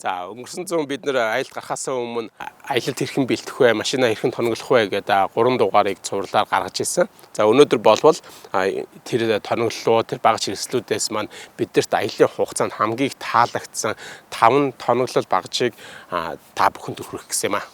За, өнгөрсөн зуун бид нэр аялалд гарахаас өмнө аялалд хэрхэн бэлтэх вэ, машинаа хэрхэн тоноглох вэ гэдэг гурван дугаарыг цувралаар гаргаж ирсэн. За, өнөөдөр болвол тэр тоноглолоо, тэр бага хэрэгслүүдээс маань бидэрт аяллаа хугацаанд хамгийн их таалагдсан 5 тоноглол багажийг та бүхэнд хүргэх гэсэн юм аа.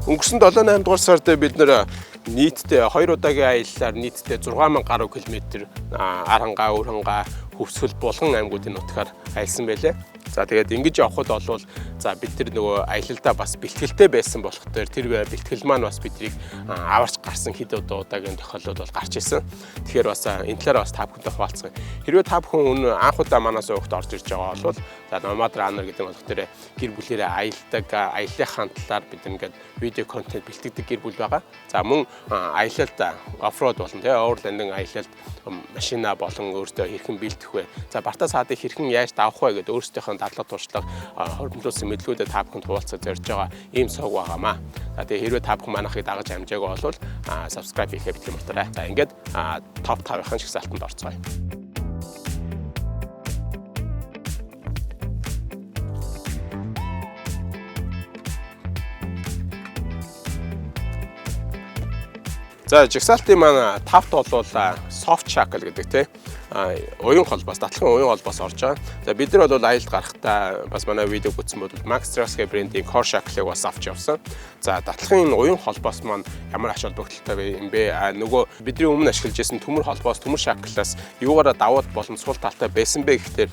Өнгөрсөн 7 8 дугаар сард бид нэр нийтдээ хоёр удаагийн аяллаар нийтдээ 6000 гаруй километр Архангаа, Өвөрхангаа, Хөвсгөл, Булган аймагуудын нутгаар аялсан байлээ. За, тэгээд ингэж явхад болвол за бид тэр нөгөө аялалдаа бас бэлтгэлтэй байсан болох дээр тэр бэлтгэл маань бас биднийг аварч гарсан хэд удаагийн тохиолдол бол гарч ирсэн. Тэгэхээр бас энэ талаараа бас та бүхэнтэй хуваалцах юм. Хэрвээ та бүхэн өмнө анх удаа манаас уухт орж ирж байгаа бол за Nomad Runner гэдэг нь болох тэр гэр бүлээрээ аялдаг, аяллахын талаар бид ингээд видео контент бэлтгэдэг гэр бүл байгаа. За, мөн аялалд off-road болон тэгээ overlanding аялалд машина болон өөртөө хэрхэн бэлтэх вэ? За, Бартаа саадыг хэрхэн яаж давах вэ гэдээ өөрсдийнхөө дадлага туршлага, хоригдлуулсан мэдлгүүдэд та бүхэнд хуваалцах зорж байгаа ийм суваг байгаамаа. За, тэгээ хэрвээ та бүхэн манайхыг дагаж амжаагүй бол subscribe хийхээ битгий мартаарай. За, ингээд топ 5-ын жагсаалтанд орцгоё. За, жагсаалтын маань тавт бол soft shackle гэдэг те уян холбоос, датлахын уян холбоос орж байгаа. За, бид нар бол аялалд гарахдаа бас манай видеог үзсэн бол Max Trax гэх брендийн core shackle-ыг бас авч явсан. За, датлахын энэ уян холбоос маань ямар ач холбогдолтой юм бэ? А нөгөө бидний өмнө ашиглаж байсан төмөр холбоос, төмөр shackle-аас юугаараа давуу болон сул талтай байсан бэ гэхээр,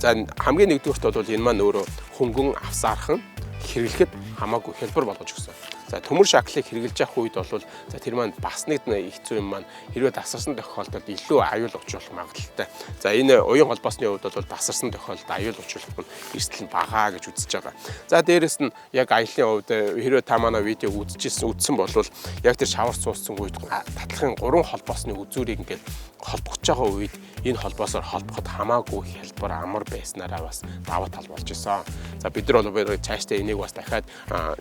за, хамгийн нэгдүгüрт бол энэ маань өөрөө хөнгөн, авсаархан, хэрэглэхэд хамаагүй хялбар болгож өгсөн. За, төмөр shackle-ыг хэрэглэж явах үед бол за тэр маань бас нэг хэцүү юм маань хэрвээ тасарсан тохиолдолд илүү аюул учруулах магадлалтай. За, энэ уян холбоосны хувьд бол тасарсан тохиолдолд аюул учруулах нь эрсдэл нь бага гэж үзэж байгаа. За, дээрэс нь яг аяллаа хувьд хэрвээ та манай видеог үзчихсэн, үзсэн бол яг тэр шавар суудсан үед татлахын гурван холбоосны үзүүрийг ингээд холбогдож байгаа үед энэ холбоосоор холбоход хамаагүй хялбар, амар байснараа бас давуу тал болж исэн. За, бид нар бол цаашдаа энийг бас дахиад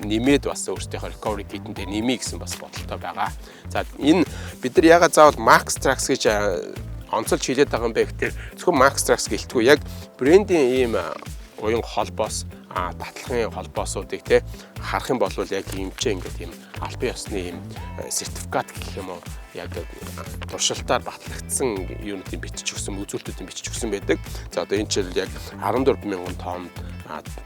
нэмээд бас өөрсдийнхөө recovery kit-эндээ нэмье гэсэн бас бодолтой байгаа. За, энэ бид нар ягаад заавал Max Trax гэж онцолж хэлээд байгаа юм бэ гэхээр зөвхөн Max Trax гэлтгүй яг брендийн ийм уян холбоос, датлахын холбоосуудыг те харах юм бол яг юмчээ ингээд ийм албан ёсны ийм сертификат гэх юм уу, яг туршилтаар батлагдсан юунуудын бичиж өгсөн, үзүүлэлтүүдийн бичиж өгсөн байдаг. За, одоо энэ чинь яг 14 мянган тонн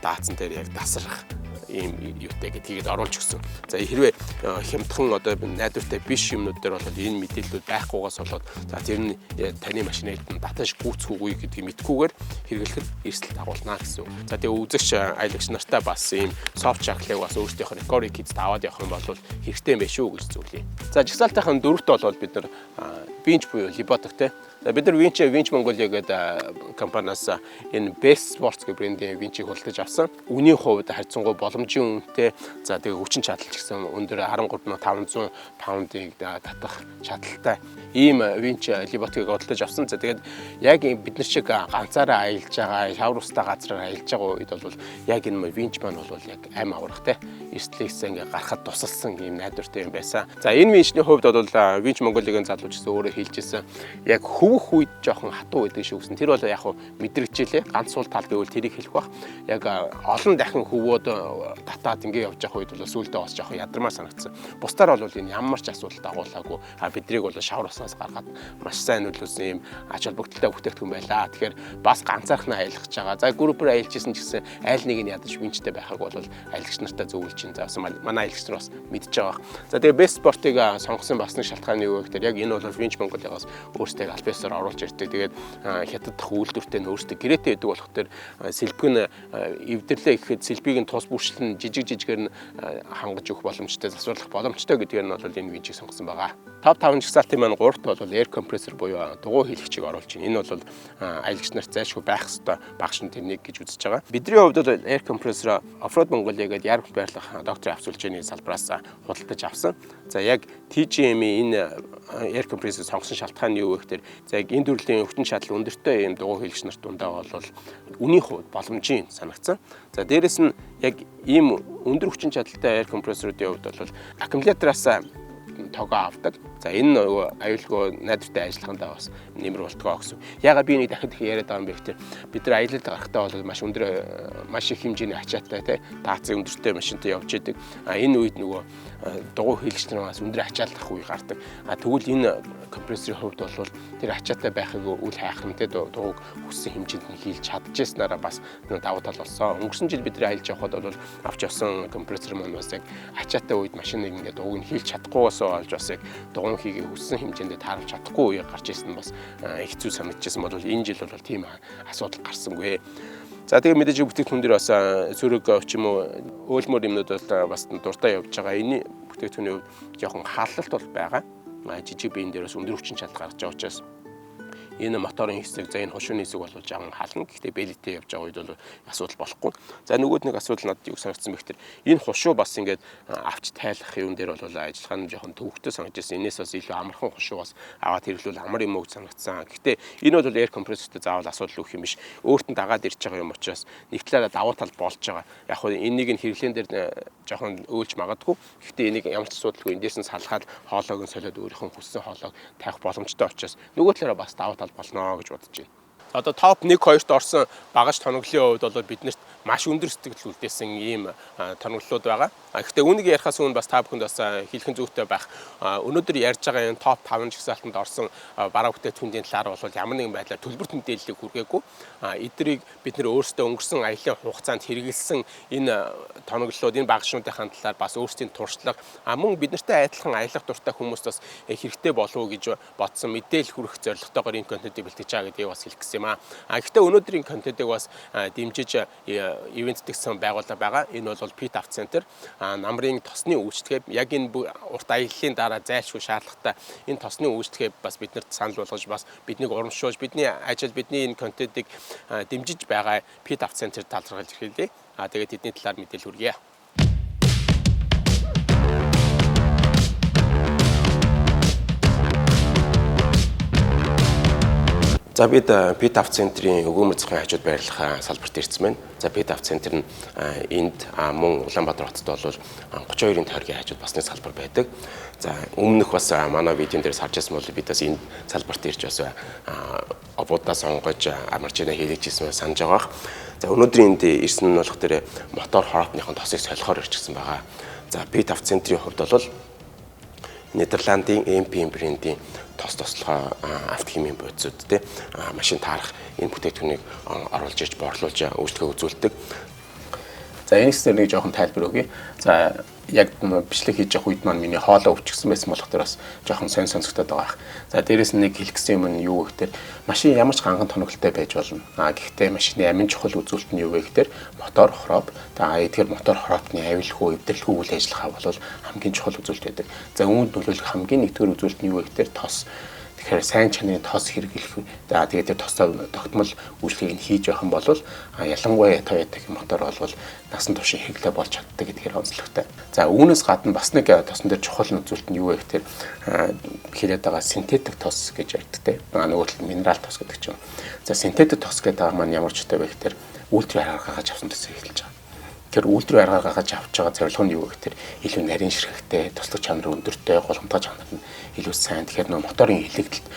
даацсан дээр яг тасрах ийм юутай гэдгийг оруулж өгсөн. За, хэрвээ хямдхан одоо найдвартай биш юмнууд дээр бол энэ мэдээллүүд байхгүйгаас болоод за тэр нь таны машиныг татаж гүйцэхгүй гэдгийг мэдхгүйгээр хэрэглэхэд эрсдэл дагуулна гэсэн үг. За, тэгээ үзэгч аялагч нартаа бас ийм soft shackle-ыг бас өөрсдийнхөө recovery kit аваад явах юм бол хэрэгтэй юм байна шүү гэж зөвлөе. За, жагсаалтынхаа дөрөвт бол бид нар winch буюу леботок те. За, бид нар winch Winch Mongolia гэдэг компаниас энэ Best Sports гэх брендийн winch-ийг худалдаж авсан. Үнийн хувьд харьцангуй боломжийн үнэтэй. За, тэгээ хүчин чадал ч гэсэн өндөр, 13,500 паундыг татах чадaltaй ийм winch леботыг худалдаж авсан. За, тэгээд яг бид нар шиг ганцаараа аялж байгаа, шавар устай газраар аялж байгаа үед бол яг энэ winch маань бол яг ам аврах те эрсдлээс ингээ гарахад тусалсан ийм найдвартай юм байсан. За, энэ winch-ний хувьд бол Winch Mongolia-гийн залууч гэсэн өөрөө хэлж ирсэн. Яг хөвөх үед жоохон хатуу байдаг шүү гэсэн. Тэр бол яг хуу мэдрэгчээлээ. Ганц сул тал гэвэл тэрийг хэлэх бах. Яг олон дахин хөвөөд татаад ингээ явж явах үед бол сүүлдээ бас жоохон ядармаа санагдсан. Бусдаар бол энэ ямар ч асуудал дагуулаагүй. А бидрийг бол шавар уснаас гаргаад маш сайн нөлөөлсөн ийм ач холбогдолтой бүтээгдэхүүн байлаа. Тэгэхээр бас ганцаархнаа аялах гэж байгаа. За, группээр аялж исэн ч гэсэн айл нэг нь ядаж winch-тэй байхаг бол аялагч нартай зөвлөж чинь. За, бас манай аялагч нар бас мэдж байгаа. За, тэгээ Best Sport-ыг сонгосон бас нэг шалтгаан юу вэ гэхээр яг энэ бол Winch Mongolia-гаас өөрсдөө аль биесээр оруулж ирдэг. Тэгээд хятад дахь үйлдвэртэй нь өөрсдөө гэрээтэй байдаг болох тэр сэлбэг нь эвдэрлээ гэхэд сэлбийг нь тус бүрчлэн жижиг жижигээр нь хангаж өгөх боломжтой, засварлах боломжтой гэдгээр нь бол энэ winch-ийг сонгосон байгаа. Топ 5 жагсаалтын маань 3-т бол air compressor буюу дугуй хийлэгчийг оруулж байна. Энэ бол аялагч нарт зайлшгүй байх ёстой багш нь тэр нэг гэж үзэж байгаа. Бидний хувьд бол air compressor Offroad Mongolia гэдэг ярмх байрлах докторийн авто сүлжээний салбараас худалдаж авсан. За, яг TGM-ийн энэ air compressor сонгосон шалтгаан нь юу вэ гэхээр за яг энэ төрлийн хүчин чадал өндөртэй ийм дугуй хийлэгч нарт дундаа бол үнийн хувьд боломжийн санагдсан. За, дээрэс нь яг ийм өндөр хүчин чадалтай air compressor-уудын хувьд бол аккумулятораас тогоо авдаг. За, энэ нөгөө аюулгүй найдвартай ажиллахандаа бас нэмэр болтгоо гэсэн. Ягаад би энийг дахин дахин яриад байгаа юм бэ гэхээр бид нар аялалд гарахдаа бол маш өндөр, маш их хэмжээний ачаатай, те, даацын өндөртэй машинтай явж идэг. А энэ үед нөгөө дугуй хийлэгч нар бас өндөр ачааллах үе гардаг. А тэгвэл энэ компрессорын хувьд бол тэр ачаатай байхыг үл хайхран, те, дугуйг хүссэн хэмжээнд нь хийлж чадчихсанараа бас давуу тал болсон. Өнгөрсөн жил бид нар аялж явхад бол авч явсан компрессор маань бас яг ачаатай үед машиныг ингээд дугуйг нь хийлж чадахгүйгээс болж бас яг дугуйн хийгээ хүссэн хэмжээндээ тааруулж чадахгүй үе гарч ирсэн нь бас хэцүү санагдчихсан бол энэ жил бол тийм асуудал гарсангүй. За, тэгээ мэдээж бүтээгдэхүүн дээр бас сөрөг ч юм уу өөлмөр юмнууд бол бас дуртай явж байгаа. Энэ бүтээгдэхүүний хувьд жоохон халалт бол байгаа. Жижиг биеийн дээр бас өндөр хүчин чадал гаргаж байгаа учраас энэ моторын хэсэг, за, энэ хушууны хэсэг бол жаахан хална. Гэхдээ бэлэтээ явж байгаа үед бол асуудал болохгүй. За, нөгөөд нэг асуудал надад юу санагдсан бэ гэхээр энэ хушуу бас ингээд авч тайлах юм дээр бол ажиллагаа нь жоохон төвөгтэй санагдчихсан. Энээс бас илүү амархан хушуу бас аваад хэрэглүүл амар юм уу гэж санагдсан. Гэхдээ энэ бол air compressor-тэй заавал асуудал өгөх юм биш. Өөрт нь дагаад ирж байгаа юм учраас нэг талаараа давуу тал болж байгаа. Яг хөө энийг нь хэрэглэн дээр жоохон өөлж магадгүй. Гэхдээ энийг ямар ч асуудалгүй эндээс нь салгаад, хоолойг нь солиод, өөрийнх нь хүссэн хоолойг тавих боломжтой учраас нөгөө талаараа бас давуу тал болно гэж бодож байна. Одоо топ 1 2-т орсон багаж тоноглолын хувьд бол биднэрт маш өндөр сэтгэл үлдээсэн ийм тоноглолууд байгаа. Гэхдээ үүнийг ярихаас өмнө бас та бүхэнд бас хэлэх зүйтэй байх. Өнөөдөр ярьж байгаа энэ топ 5 жагсаалтанд орсон бараа бүтээгдэхүүнийн талаар бол ямар нэгэн байдлаар төлбөрт мэдээллийг хүргээгүй. Эднийг бид нэр өөрсдөө өнгөрсөн аялын хугацаанд хэрэгэлсэн энэ тоноглолууд, энэ багажнуудынхаа талаар бас өөрсдийн туршлага, мөн бид нартай адилхан аялах дуртай хүмүүст бас хэрэгтэй болов уу гэж бодсон мэдээлэл хүргэх зорилготойгоор энэ контентыг бэлтгэж байгаа гэдгийг бас хэлэх гэсэн юм аа. Гэхдээ өнөөдрийн контентыг бас дэмжиж ивээн тэтгэсэн байгууллага байгаа. Энэ бол Pit Auto Center намрын тосны үйлчилгээ, яг энэ урт аяллаа дараа зайлшгүй шаардлагатай энэ тосны үйлчилгээ бас биднэрт санал болгож, бас биднийг урамшуулж, бидний ажил, бидний энэ контентыг дэмжиж байгаа Pit Auto Center талархалж хэлье. Тэгээд тэдний талаар мэдээлэл хүргье. За, бид Pit Auto Center-ийн өгөөмөр захын хажууд байрлах салбарт ирсэн байна. За, Pit Auto Center нь энд, мөн Улаанбаатар хотод бол 32-ын тойргийн хажууд бас нэг салбар байдаг. За, өмнөх бас манай видеон дээр харж байсан бол бид бас энэ салбарт ирж бас обуудаа сонгож, амарчина хийлгэж ирсэн санаж байгаа. За, өнөөдрийн энд ирсэн нь болох дээр мотор хороопныхон тосыг солихоор ирчихсэн байгаа. За, Pit Auto Center-ийн хувьд бол Нидерландын MPM брендийн тос тослогоо, автохимийн бодисууд, те, машин таарах энэ бүтээгдэхүүнийг оруулж ирж борлуулж үйлчлэгээ үзүүлдэг. За, энэ хэсгээр нэг жоохон тайлбар өгье. За, яг бичлэг хийж явах үед маань миний хоолой өвчгсөн байсан болох тэр бас жоохон сонь сонсогдоод байгаа. За, дээрэс нь нэг хэлэх гэсэн юм нь юу гэхээр машин ямар ч ганган тоноглолтой байж болно. Гэхдээ машины амин чухал үзүүлэлт нь юу вэ гэхээр мотор хроп. За, эдгээр мотор хропны авилгүй, эвдэрлэгүй үйл ажиллагаа бол хамгийн чухал үзүүлэлт байдаг. За, үүнд нөлөөлөх хамгийн нэгдүгээр үзүүлэлт нь юу вэ гэхээр тос. Тэгэхээр сайн чанарын тос хэрэглэх. За, тэгээд тэр тосоо тогтмол үйлчлэгийг нь хийж явах юм бол ялангуяа Toyota-гийн мотор бол насан туршийн хэрэглээ болж чаддаг гэдгээр онцлогтой. За, үүнээс гадна бас нэг тосон дээр чухал үзүүлэлт нь юу вэ гэхээр хэлээд байгаа синтетик тос гэж ярьдаг, те. Нөгөө талд минерал тос гэдэг ч юм. За, синтетик тос гэдэг байгаа маань ямар ч үтэй вэ гэхээр үйлдвэрийн аргаар гаргаж авсан тосыг хэлж байгаа. Тэгэхээр үйлдвэрийн аргаар гаргаж авч байгаа зорилго нь юу вэ гэхээр илүү нарийн ширхэгтэй, туслах чанар өндөртэй, голомтгой чанар нь илүү сайн. Тэгэхээр нөө моторын илэгдэлд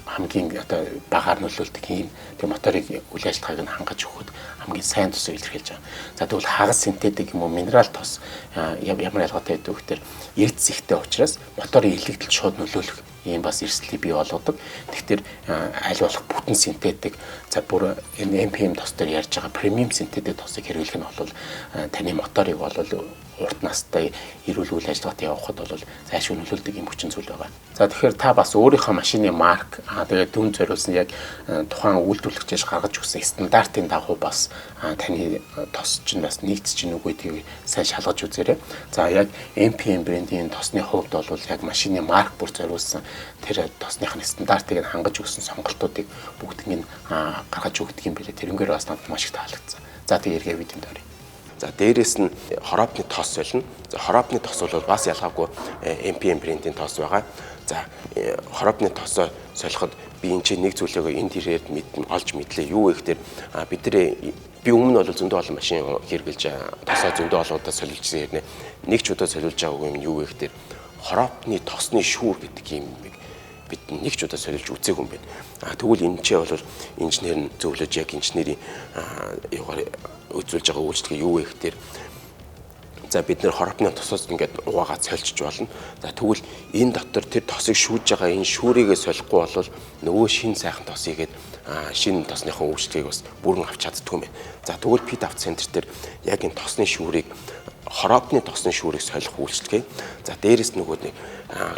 хамгийн одоо багаар нөлөөлдөг юм. Тэгээ моторыг үйл ажиллагааг нь хангаж өгөхөд хамгийн сайн тосыг илэрхийлж байгаа. За, тэгвэл хагас синтетик юм уу минерал тос ямар ялгаатай байдаг вэ гэхээр эрдэс ихтэй учраас моторын илэгдэлд шууд нөлөөлөх ийм бас эрсдлийг бий болгодог. Тэгэхээр аль болох бүтэн синтетик, за, бүр энэ MPM тос дээр ярьж байгаа премиум синтетик тосыг хэрэглэх нь бол таны моторыг бол урт настай эрүүл үйл ажиллагаатай явахад бол зайлшгүй нөлөөлдөг юм хүчин зүйл байгаа. За, тэгэхээр та бас өөрийнхөө машины марк, тэгээд дүн зориулсан яг тухайн үйлдвэрлэгчээс гаргаж өгсөн стандартын дагуу бас таны тос чинь бас нийцэж чинь үгүй гэдгийг сайн шалгаж үзээрэй. За, яг MPM брендийн тосны хувьд бол яг машины марк бүр зориулсан тэр тосных нь стандартыг нь хангаж өгсөн сонголтуудыг бүгднийг нь гаргаж өгдөг юм билээ. Тэрнгээр бас надад маш их таалагдсан. За, тэгээ эргээ видеонд оръё. За, дээрэс нь хороопны тос солино. За, хороопны тос бол бас ялгаагүй MPM брендийн тос байгаа. За, хороопны тосоо солиход би энэ чинь нэг зүйлийг энд ирээд олж мэдлээ. Юу вэ гэхээр бид нар би өмнө бол зөндөө олон машин хэрэглэж, тосоо зөндөө олон удаа солилжсэн хэрнээ нэг ч удаа солиулж байгаагүй юм юу вэ гэхээр хороопны тосны шүүр гэдэг юм бид нэг ч удаа солиулж үзээгүй юм байна. Тэгвэл энэ ч бол инженер нь зөвлөж яг инженерийн юугаар үзүүлж байгаа үйлчлэгээ юу вэ гэхээр за бид нэр хороопны тосоос ингээд угаагаад сольчиж болно. За тэгвэл энэ дотор тэр тосыг шүүж байгаа энэ шүүрийгээ солихгүй бол нөгөө шин сайхан тос игээд шинэ тосныхоо үйлчлэгийг бас бүрэн авч чаддгүй юм байна. За тэгвэл Pit Auto Center дээр яг энэ тосны шүүрийг хороопны тосны шүүрийг солих үйлчлэгээ. За дээрэс нөгөө нэг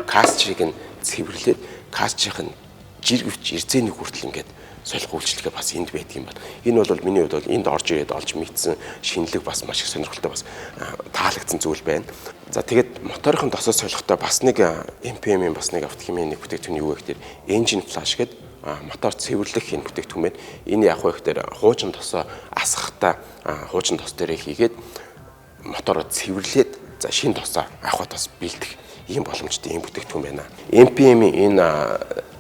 касчрыг нь цэвэрлээд касчрын жиргэвч эрзээний хүртэл ингээд солих үйлчлэгээ бас энд байдаг юм байна. Энэ бол миний хувьд бол энд орж ирээд олж мэдсэн шинэлэг бас маш их сонирхолтой бас таалагдсан зүйл байна. За тэгээд моторын тосоо солихдоо бас нэг MPM-ийн бас нэг автохимийн нэг бүтээгдэхүүн юу вэ гэхээр engine flush гэдэг мотор цэвэрлэх энэ бүтээгдэхүүн байна. Энэ яг вэ гэхээр хуучин тосоо асгахтаа хуучин тос дээрээ хийгээд мотороо цэвэрлээд за шинэ тосоо авахд бас бэлдэх ийм боломжтой ийм бүтээгдэхүүн байна. MPM-ийн энэ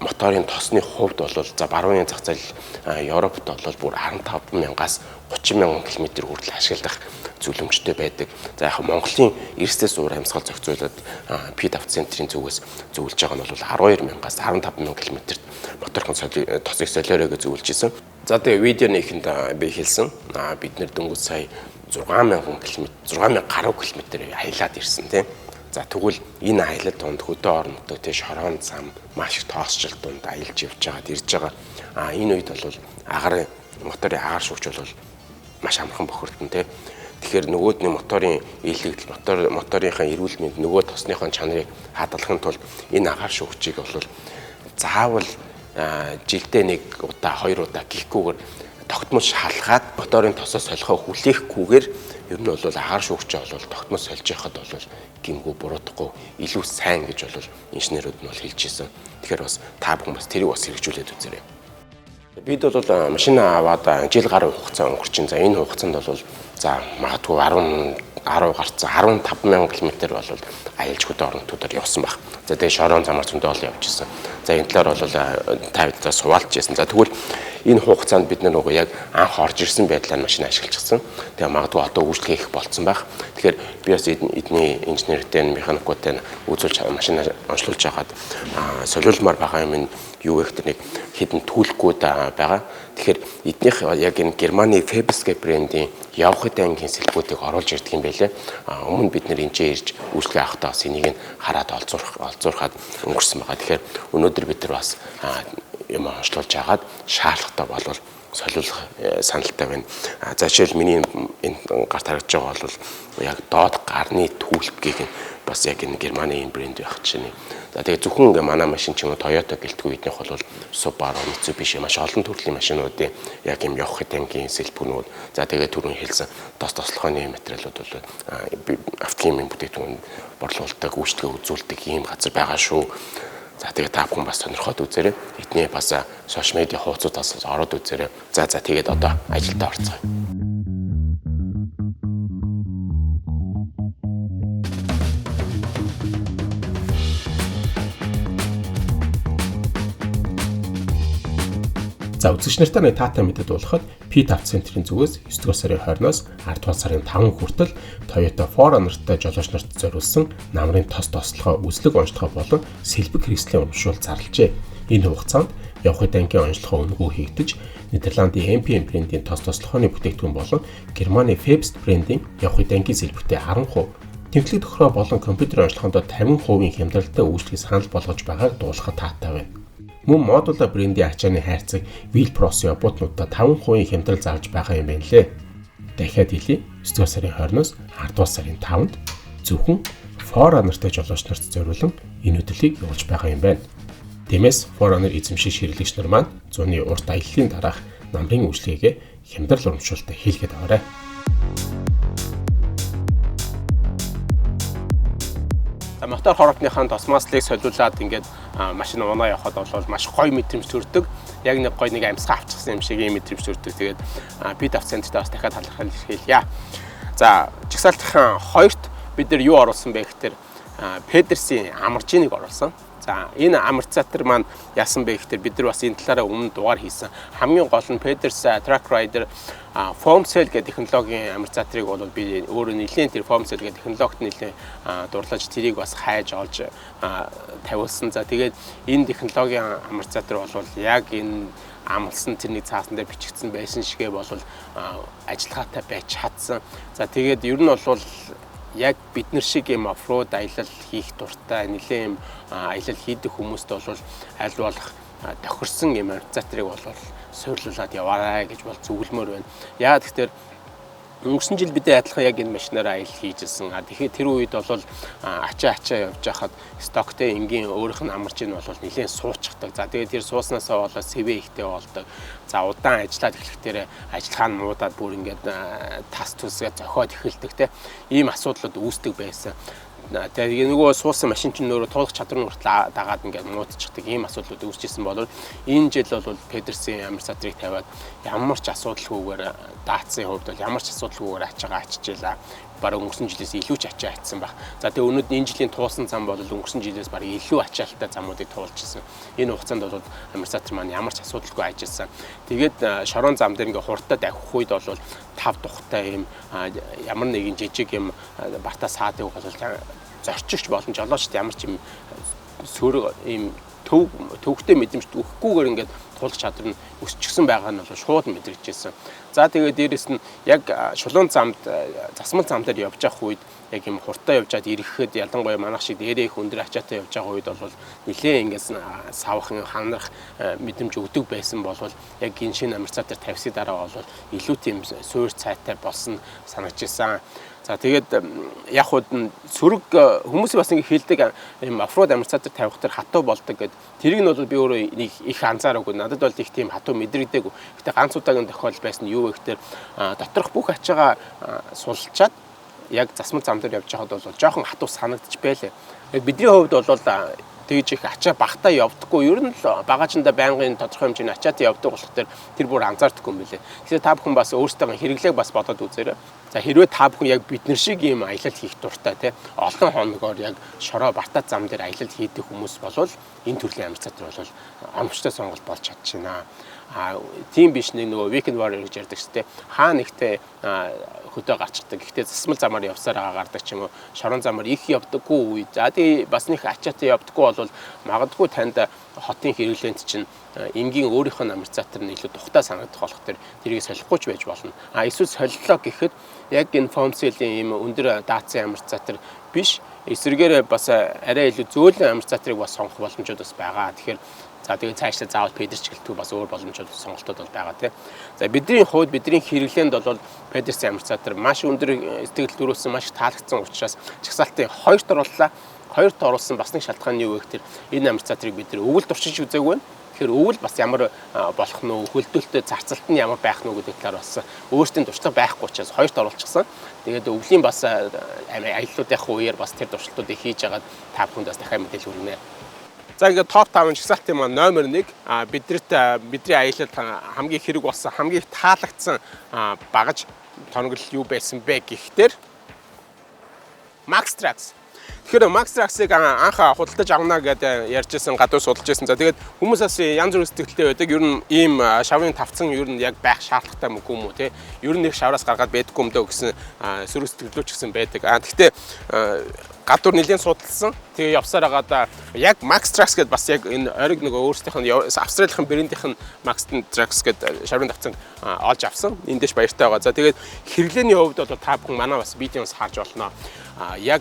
моторын тосны хувьд бол за барууны зах зээл Европт бол бүр 15 мянгаас 30 мянган км хүртэл ашиглах зөвлөмжтэй байдаг. За яг Монголын эрсдээс уур амьсгал зохицуулаад Pit Auto Center-ийн зүгээс зөвлөж байгаа нь бол 12 мянгаас 15 мянган км-т моторхон тосыг солиорой гэж зөвлөж исэн. За тэгээ видеоны эхэнд би хэлсэн. Бид нэр дөнгөж сая 6000 км 6000 гаруй км аялаад ирсэн тийм. За тэгвэл энэ аялал дунд хөдөө орон нутаг тий шорон зам маш их тоосчл дунд аялж явж байгаад ирж байгаа. Энэ үед бол агарын моторын агаар шүүгч бол маш амархан бохирдсон тий. Тэгэхээр нөгөөдний моторын ийлэгдэл моторынхаа эрүүл мэнд нөгөө тосныхоо чанарыг хадгалахын тулд энэ агаар шүүгчийг бол заавал жилдээ нэг удаа хоёр удаа гихгүйгээр тогтмол шалгаад моторын тосоо солихоо хүлээхгүйгээр ер нь бол агаар шүүгчээ бол тогтмол сольж яхад бол гимгүү буруудахгүй илүү сайн гэж бол инженерүүд нь бол хэлж ирсэн. Тэгэхээр бас та бүхэн бас тэрийг бас хэрэгжүүлээд үзээрэй. Бид бол машин аваад жил гаруй хугацаа өнгөрчин. За энэ хугацаанд бол за магадгүй 10 гарцсан 15 мянган км бол аялж хөдөө орон нутгуудаар явсан баг. За тэгээ шорон замаар зөндөө олон явж ирсэн. За энэ талаар бол та бүхэн суваалж ирсэн. За тэгвэл энэ хугацаанд бид нөгөө яг анх орж ирсэн байдлаар машин ашиглажсэн. Тэгээ магадгүй одоо үйлчлэгээ их болцсон байх. Тэгэхээр би бас эдний инженертэй, механикуудтай үзүүлж машин онцлуулж хагаад солиулмаар байгаа юм нь юу вэ гэхээр нэг хэдэн түлхгүүд байгаа. Тэгэхээр эднийх яг энэ Германы Fabsky брендийн явахын ангийн сэлбүүдийг оруулж ирдэг юм байлээ. Өмнө бид нэр энэ ирж үйлчлэгээ авахдаа бас энийг нь хараад олзуурхаад өнгөрсөн байгаа. Тэгэхээр өнөөдөр бид нар бас юм онцлуулж хагаад шаардлагатай болвол солиулах саналтай байна. За жишээл миний энэ гарт харагдаж байгаа бол яг доод гарны түлхгийг нь бас яг энэ Германы энэ брэнд байх чинь. За тэгээ зөвхөн ингээ манай машин ч юм уу Toyota гэлтгүй эднийх бол Subaru, Mitsubishi маш олон төрлийн машинуудын яг юм явах ангийн сэлбгнүүд. За тэгээ түрүүн хэлсэн тос тослогооны материалууд бол автохимийн бүтээгдэхүүн борлуулдаг, үйлчлэгээ үзүүлдэг ийм газар байгаа шүү. За тэгээ та бүхэн бас сонирхоод үзээрэй. Эдний бас сошиал медиа хуудасаас ороод үзээрэй. За тэгээд одоо ажилдаа орцгоё. За үзэгч нартай нэг таатай мэдээд болоход Pit Auto Center-ийн зүгээс 9 дугаар сарын 20-оос 10 дугаар сарын 5 хүртэл Toyota 4Runner-тай жолооч нарт зориулсан намрын тос тослогоо үзлэг онцлогоо болон сэлбэг хэрэгслийн урамшуул зарлажээ. Энэ хугацаанд явахын ангийн онцлогоо үнэгүй хийгдэж Нидерландын MPM брендийн тос тослогооны бүтээгдэхүүн болон Германы Fabst брендийн явахын ангийн сэлбэгтэй 10%, тэмцлэг тохиргоо болон компьютерийн онцлогоонд 50% хямдралтай үйлчлэгийг санал болгож байгааг дуулахад таатай байна. Мөн модула брендийн ачааны хайрцаг Wheel Pros роботнуудаа 5% хямдрал зааж байгаа юм байна лээ. Дахиад хэлье. 9 дугаар сарын 20-оос 10 дугаар сарын 5-нд зөвхөн 4Runner-тай жолооч нарт зориулан энэ хөтөлбөрийг явуулж байгаа юм байна. Тиймээс 4Runner эзэмших ширлэгч нар маань зуны урт аяллаа дараах намрын үйлчлэгээ хямдрал урамшуултаа хийлгээд аваарай. Мотор хоропныхаа тосмаслыг солиулаад ингээд машин унаа явахад бол маш гоё мэдрэмж төрдөг. Яг нэг гоё нэг амьсгаа авчихсан юм шиг ийм мэдрэмж төрдөг. Тэгээд Pit Auto Center-т бас дахиад талархал хэлье. За жагсаалтынхаа хоёрт бид нар юу оруулсан бэ гэхээр Педерсийн амаржиныг оруулсан. За, энэ амортизатор маань яасан бэ гэхээр бид нар бас энэ талаараа өмнө дугаар хийсэн. Хамгийн гол нь Pedders Track Rider foam cell гэдэг технологийн амортизаторыг бол би өөрөө нэлийн тэр foam cell гэдэг технологид нэлийн дурлаж, тэрийг бас хайж олж тавиулсан. За, тэгээд энэ технологийн амортизатор бол яг энэ амлсан тэр нэг цаасан дээр бичигдсэн байсан шигээ бол ажиллагаатай байж чадсан. За, тэгээд ер нь бол яг бид нар шиг юм off-road аялал хийх дуртай, нэлээд юм аялал хийдэг хүмүүст бол аль болох тохирсон юм амортизаторыг бол суйрлуулад яваарай гэж бол зөвлөмөөр байна. Яагаад гэхээр өнгөрсөн жил бид адилхан яг энэ машинаараа аялал хийжсэн. А тэгэхээр тэр үед бол ачаа ачаа явж байхад stock той энгийн өөрийнх нь амарч ин бол нэлээд суучихдаг. За, тэгээд тэр сууснаасаа болоод сэвээ ихтэй болдог. За, удаан ажиллаад эхлэхдээ ажиллагаа нь муудаад, бүр ингээд тас төсгээ зохиод эхэлдэг те. Ийм асуудлууд үүсдэг байсан. Тэгээ нөгөө суусан машин чинь өөрөө туулах чадвар нь хүртэл дагаад ингээд муудчихдаг ийм асуудлууд үүсчихсэн бол энэ жил бол Pedders-ийн амортизаторыг тавиад ямар ч асуудалгүйгээр, Datsun-ы хувьд бол ямар ч асуудалгүйгээр ачаагаа ачижээ. Бараг өнгөрсөн жилээс илүү ч ачаа ачсан баг. За, тэгээ өнөөдөр энэ жилийн туулсан зам бол өнгөрсөн жилээс бараг илүү ачаалттай замуудыг туулчихсан. Энэ хугацаанд бол амортизатор маань ямар ч асуудалгүй ажилласан. Тэгээд шорон зам дээр ингээ хурдтай давхих үед бол тав тухтай юм ямар нэгэн жижиг юм бартаа саадыг бол зорчигч болон жолоочд ямар ч юм сөрөг юм төв төвхтэй мэдрэмж өгөхгүйгээр ингээд туулах чадвар нь өсчихсөн байгаа нь бол шууд мэдрэгдэжсэн. За, тэгээд дээрэс нь яг шулуун замд, засмал зам дээр явж явах үед яг юм хурдтай явж чад ирэхэд, ялангуяа манайх шиг дээрээ их өндөр ачаатай явж байгаа үед бол нэлээд ингээс савхан ханарах мэдрэмж өгдөг байсан бол яг энэ шинэ амортизатор тавьсны дараа бол илүү тийм суур цайтай болсон санагдчихсан. За, тэгээд яг хууд нь сөрөг хүмүүс бас ингэ хэлдэг, юм off-road амортизатор тавих тэр хатуу болдог гэд. Тэрийг нь бол би өөрөө нэг их анзаараагүй. Надад бол их тийм хатуу мэдрэгдээгүй. Гэтэ ганц удаагийн тохиолдол байсан нь юу вэ гэхээр доторх бүх ачаагаа сулчаад яг засмал зам дээр явж байхад бол жоохон хатуу санагдчих байлээ. Яг бидний хувьд бол тэгж их ачаа багтаа явдаггүй. Ер нь л багаажиндаа байнгын тодорхой хэмжээний ачаатай явдаг болох тэр тэр бүр анзаардаггүй юм билээ. Тэгэхээр та бүхэн бас өөрсдөө хэрэглээг бас бодоод үзээрэй. За, хэрвээ та бүхэн яг бид нар шиг ийм аялал хийх дуртай те, олон хоногоор яг шороо бартаа зам дээр аялал хийдэг хүмүүс болвол энэ төрлийн амортизатор бол оновчтой сонголт болж чадчихна. А тийм биш, нэг нөгөө weekend warrior гэж ярьдаг шүү дээ. Хаа нэгтээ хөдөө гарчдаг. Гэхдээ засмал замаар явсаар байгаа гардаг ч юм уу, шорон замаар их явдаггүй үе. За, тэгээ бас нэг ачаатай явдаггүй бол магадгүй танд хотын хэрэглээнд чинь энгийн өөрийнх нь амортизатор нь илүү тухтай санагдах болох тэр тэрийг солихгүй ч байж болно. А эсвэл солилоо гэхэд яг энэ foam cell-ийн ийм өндөр даацын амортизатор биш, эсвэргээрээ бас арай илүү зөөлөн амортизаторыг бас сонгох боломжууд бас байгаа. Тэгэхээр за, тэгээ цаашдаа заавал Pedders гэлтгүй бас өөр боломжууд, сонголтууд бол байгаа тийм. За, бидний хувьд, бидний хэрэглээнд бол Pedders-ийн амортизатор маш өндөр сэтгэл төрүүлсэн, маш таалагдсан учраас жагсаалтын хоёрт орууллаа. Хоёрт оруулсан бас нэг шалтгаан нь юу вэ гэхээр энэ амортизаторыг бид нар өвөл туршиж үзээгүй байна. Тэгэхээр өвөл бас ямар болох нь вэ, хөлдөлтөй зарцалт нь ямар байх нь гэдэг талаар бас өөрсдийн туршлага байхгүй учраас хоёрт оруулчихсан. Тэгээд өвлийн бас аяллуудын үеэр бас тэр туршилтуудыг хийж агаад та бүхэнд бас дахиад мэдээлэл хүргэнэ. За, ингээд топ 5 жагсаалтын маань номер 1 бидэрт бидний аялалд хамгийн хэрэг болсон, хамгийн их таалагдсан багаж тоноглол юу байсан бэ гэхтэр Maxtrax. Тэгэхээр Maxtrax-ыг анх худалдаж авна гэдээ ярьжсэн, гадуур судалж байсан. За, тэгээд хүмүүс бас янз бүрийн сэтгэлтэй байдаг. Ер нь ийм шаврын тавцан ер нь яг байх шаардлагатай мөгүй юм уу те. Ер нь нэг шавраас гаргаад байдаггүй юм дөө гэсэн сөрөг сэтгэлдүүд ч гэсэн байдаг. А тэгтээ гадуур нэлийн судалсан. Тэгээ явсаар хагаад яг Maxtrax гэдээ бас яг энэ ориг нөгөө өөрсдийнх нь Австралийн брендийнх нь Maxtrax гэдэг шаврын тавцан олж авсан. Энд дэш баяртай байгаа. За, тэгээд хэрэглээний хувьд бол та бүхэн манай бас видеоноос харж болно. Яг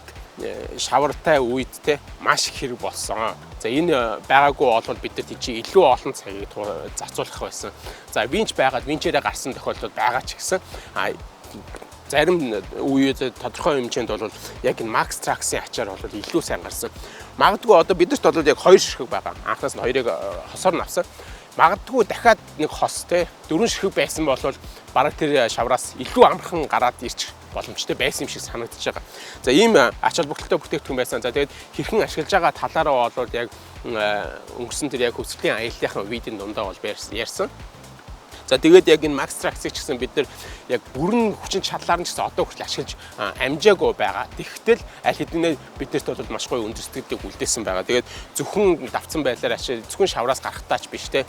шавартай үед те маш их хэрэг болсон. За, энэ байгаагүй бол бид нар тийч илүү олон цагийг зарцуулах байсан. За, winch байгаад winch ээрээ гарсан тохиолдол байгаа ч гэсэн зарим үеэд тодорхой хэмжээнд бол яг энэ Maxtrax-ын ачаар бол илүү сайн гарсан. Магадгүй одоо бидэрт бол яг хоёр ширхэг байгаа. Анхнаас нь хоёрыг хосоор нь авсан. Магадгүй дахиад нэг хос те, дөрвөн ширхэг байсан бол бараг тэр шавраас илүү амархан гараад ирчих боломжтой байсан юм шиг санагдаж байгаа. За, ийм ач холбогдолтой бүтээгдэхүүн байсан. За, тэгээд хэрхэн ашиглаж байгаа талаараа бол яг өнгөрсөн тэр яг хөвсгөлийн аяллахын видеоны дундаа бол ярьсан. За, тэгээд яг энэ Maxtrax-ыг ч гэсэн бид нар яг бүрэн хүчин чадлаар нь ч гэсэн одоо хүртэл ашиглаж амжаагүй байгаа. Тэгэхдээ л аль хэдийнэ биднэрт бол маш гоё өндөр сэтгэлдийг үлдээсэн байгаа. Тэгээд зөвхөн давцсан байдлаар ашиг, зөвхөн шавраас гарахтаа ч биш те,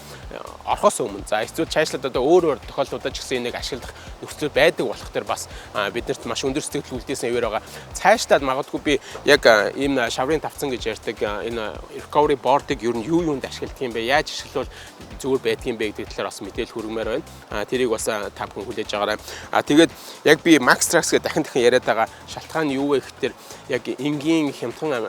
орохоос өмнө, за, эсвэл цаашлаад одоо өөр өөр тохиолдлуудад ч гэсэн энийг ашиглах нөхцөл байдаг болох төр бас биднэрт маш өндөр сэтгэл үлдээсэн хэвээр байгаа. Цаашлаад магадгүй би яг ийм шаврын давцсан гэж ярьдаг энэ recovery board-ыг ер нь юу юунд ашигладаг юм бэ? Яаж ашиглавал зүгээр байдгийг юм бэ гэдэг талаар бас мэдээлэл хүргэмээр байна. Тэрийг бас та бүхэн хүлээж аваарай. Тэгээд яг би Maxtrax гэх дахин дахин яриад байгаа шалтгаан нь юу вэ гэхээр яг энгийн хямдхан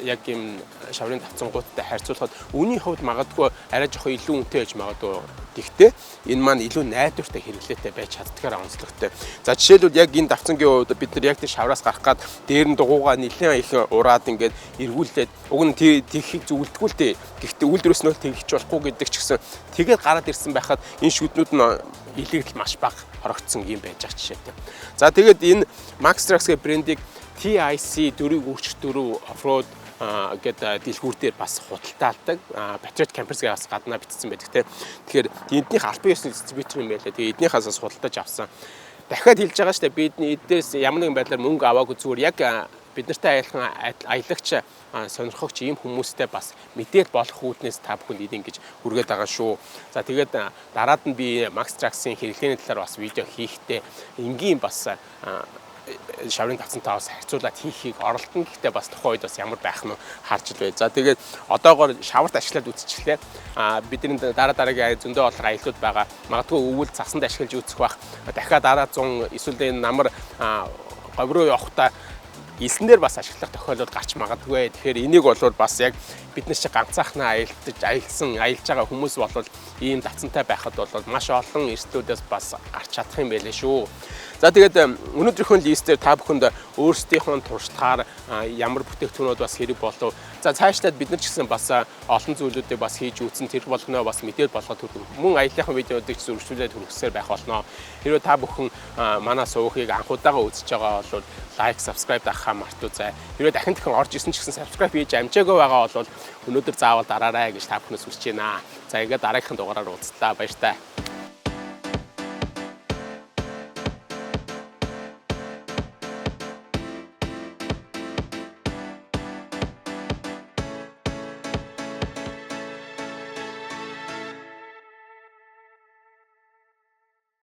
яг ийм шаврын давцангуудтай харьцуулахад үнийн хувьд магадгүй арай жоохон илүү үнэтэй байж магадгүй. Гэхдээ энэ маань илүү найдвартай, хэрэглээтэй байж чаддгаар онцлогтой. За, жишээлбэл, яг энэ давцангийн хувьд бид нар яг тэр шавраас гарах гад дээр нь дугуугаа нэлээд их ураад ингээд эргүүлээд, уг нь тэгхийг зөвлөдгөө л дээ. Гэхдээ үйлдвэрээс нь бол тэгж болохгүй гэдэг ч гэсэн тэгээд гараад ирсэн байхад энэ шүднүүд нь илэгдэл маш бага хорогдсон юм байж байгаа жишээтэй. За, тэгээд энэ Maxtrax гэх брендийг TIC 4-ийг үржих 4 off-road гэдэг дэлгүүр дээр бас худалдаалдаг. Patriot Campers-ээс бас гаднаа бичсэн байдаг те. Тэгэхээр эднийх албан ёсны дистрибьютор юм байлаа. Тэгээ эднийхээс бас худалдаж авсан. Дахиад хэлж байгаа шүү дээ. Бидний эднээс ямар нэгэн байдлаар мөнгө аваагүй, зүгээр яг бид нартай аялхан аялагч, сонирхогч ийм хүмүүстэй бас мэдээл болох үүднээс та бүхэнд энийг ингэж хүргээд байгаа шүү. За, тэгээд дараад нь би Maxtrax-ын хэрэглээний талаар бас видео хийхдээ энгийн бас шаврын давцантаа бас харьцуулаад хийхийг оролдоно. Гэхдээ бас тухайн үед бас ямар байх нь харж л бай. За, тэгээд одоогоор шаварт ашиглаад үзчихлээ. Бидний дараа дараагийн зөндөө олон аяллууд байгаа. Магадгүй өвөл цасанд ашиглаж үзэх бах. Дахиад дараа 100 эсвэл энэ намар говь руу явахдаа элсэн дээр бас ашиглах тохиолдол гарч магадгүй. Тэгэхээр энийг бол бас яг бид нар шиг ганцаахнаа аялдаж, аялсан, аялж байгаа хүмүүс бол ийм давцантай байхад бол маш олон эрсдлүүдээс бас гарч чадах юм байлээ шүү. За, тэгээд өнөөдрийнхөө list ээр та бүхэнд өөрсдийнхөө туршлагаар ямар бүтээгдэхүүнүүд бас хэрэг болов. За, цаашлаад бид нар ч гэсэн бас олон зүйлүүдийг бас хийж үзсэн, тэр болгоноо бас мэдээлэл болгоод хүргэн. Мөн аяллахын видеодыг ч үргэлжлүүлээд хүргэсээр байх болно. Хэрвээ та бүхэн манай сувгийг анх удаага үзэж байгаа бол like, subscribe дарахаа мартуузай. Хэрвээ дахин дахин орж исэн ч гэсэн subscribe хийж амжаагүй байгаа бол өнөөдөр заавал дараарай гэж та бүхнээс хүсэж байна. За, ингээд дараагийнхын дугаараар уулзлаа. Баяртай.